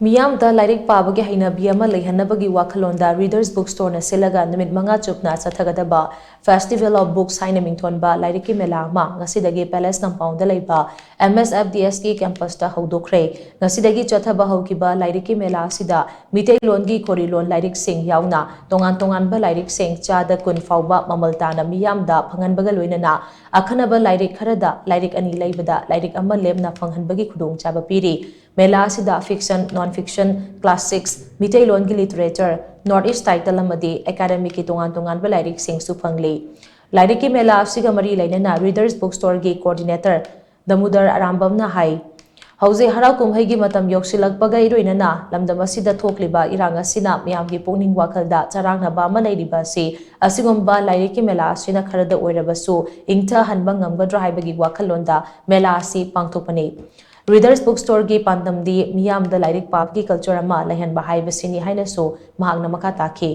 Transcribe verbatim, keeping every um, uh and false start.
ꯃꯤꯌꯥꯝꯗ ꯂꯥꯏꯔꯤꯛ ꯄꯥꯕꯒꯤ ꯍꯩꯅꯕꯤ ꯑꯃ ꯂꯩꯍꯟꯅꯕꯒꯤ ꯋꯥꯈꯜꯂꯣꯟꯗ Readers Book Storeꯅ ꯁꯤꯜꯂꯒ ꯅꯨꯃꯤꯠ ꯃꯉꯥ ꯆꯨꯞꯅ ꯆꯠꯊꯒꯗꯕ Festival of Books ꯍꯥꯏꯅ ꯃꯤꯡꯊꯣꯟꯕ ꯂꯥꯏꯔꯤꯛꯀꯤ ꯃꯦꯂꯥ ꯑꯃ ꯉꯁꯤꯗꯒꯤ Palace Compoundꯗ ꯂꯩꯕ M S F D Sꯀꯤ campusꯇ ꯍꯧꯗꯣꯛꯈ꯭ꯔꯦ꯫ ꯉꯁꯤꯗꯒꯤ ꯆꯠꯊꯕ ꯍꯧꯈꯤꯕ ꯂꯥꯏꯔꯤꯛꯀꯤ ꯃꯦꯂꯥ ꯑꯁꯤꯗ ꯃꯤꯇꯩꯂꯣꯟꯒꯤ ꯈꯣꯔꯤꯂꯣꯟ ꯂꯥꯏꯔꯤꯛꯁꯤꯡ ꯌꯥꯎꯅ ꯇꯣꯉꯥꯟ ꯇꯣꯉꯥꯟꯕ ꯂꯥꯏꯔꯤꯛꯁꯤꯡ ꯆꯥꯗ ꯀꯨꯟ ꯐꯥꯎꯕ ꯃꯃꯜ ꯇꯥꯅ ꯃꯤꯌꯥꯝꯗ ꯐꯪꯍꯟꯕꯒ ꯂꯣꯏꯅꯅ ꯑꯈꯟꯅꯕ ꯂꯥꯏꯔꯤꯛ ꯈꯔꯗ ꯂꯥꯏꯔꯤꯛ ꯑꯅꯤ ꯂꯩꯕꯗ ꯂꯥꯏꯔꯤꯛ ꯑꯃ ꯂꯦꯝꯅ ꯐꯪꯍꯟꯕꯒꯤ ꯈꯨꯗꯣꯡꯆꯥꯕ ꯄꯤꯔꯤ꯫ ꯃꯦꯂꯥ ꯑꯁꯤꯗ fiction, non-fiction, classics, ꯃꯤꯇꯩꯂꯣꯟꯒꯤ literature, North East title ꯑꯃꯗꯤ academicꯀꯤ ꯇꯣꯉꯥꯟ ꯇꯣꯉꯥꯟꯕ ꯂꯥꯏꯔꯤꯛꯁꯤꯡꯁꯨ ꯐꯪꯂꯤ꯫ ꯂꯥꯏꯔꯤꯛꯀꯤ ꯃꯦꯂꯥ ꯑꯁꯤꯒ ꯃꯔꯤ ꯂꯩꯅꯅ Readers Book Storeꯒꯤ coordinator ꯗꯥꯃꯨꯗꯔ ꯑꯔꯥꯝꯕꯝꯅ ꯍꯥꯏ, ꯍꯧꯖꯤꯛ ꯍꯔꯥꯎ ꯀꯨꯝꯍꯩꯒꯤ ꯃꯇꯝ ꯌꯧꯁꯤꯜꯂꯛꯄꯒ ꯏꯔꯣꯏꯅꯅ ꯂꯝꯗꯝ ꯑꯁꯤꯗ ꯊꯣꯛꯂꯤꯕ ꯏꯔꯥꯡ ꯑꯁꯤꯅ ꯃꯤꯌꯥꯝꯒꯤ ꯄꯨꯛꯅꯤꯡ ꯋꯥꯈꯜꯗ ꯆꯔꯥꯡꯅꯕ ꯑꯃ ꯂꯩꯔꯤꯕ ꯑꯁꯤ ꯑꯁꯤꯒꯨꯝꯕ ꯂꯥꯏꯔꯤꯛꯀꯤ ꯃꯦꯂꯥ ꯑꯁꯤꯅ ꯈꯔꯗ ꯑꯣꯏꯔꯕꯁꯨ ꯏꯪꯊꯍꯟꯕ ꯉꯝꯒꯗ꯭ꯔꯥ ꯍꯥꯏꯕꯒꯤ ꯋꯥꯈꯜꯂꯣꯟꯗ ꯃꯦꯂꯥ ꯑꯁꯤ ꯄꯥꯡꯊꯣꯛꯄꯅꯤ꯫ Readers Book Storeꯒꯤ ꯄꯥꯟꯗꯝꯗꯤ ꯃꯤꯌꯥꯝꯗ ꯂꯥꯏꯔꯤꯛ ꯄꯥꯕꯒꯤ culture ꯑꯃ ꯂꯩꯍꯟꯕ ꯍꯥꯏꯕꯁꯤꯅꯤ ꯍꯥꯏꯅꯁꯨ ꯃꯍꯥꯛꯅ ꯃꯈꯥ ꯇꯥꯈꯤ꯫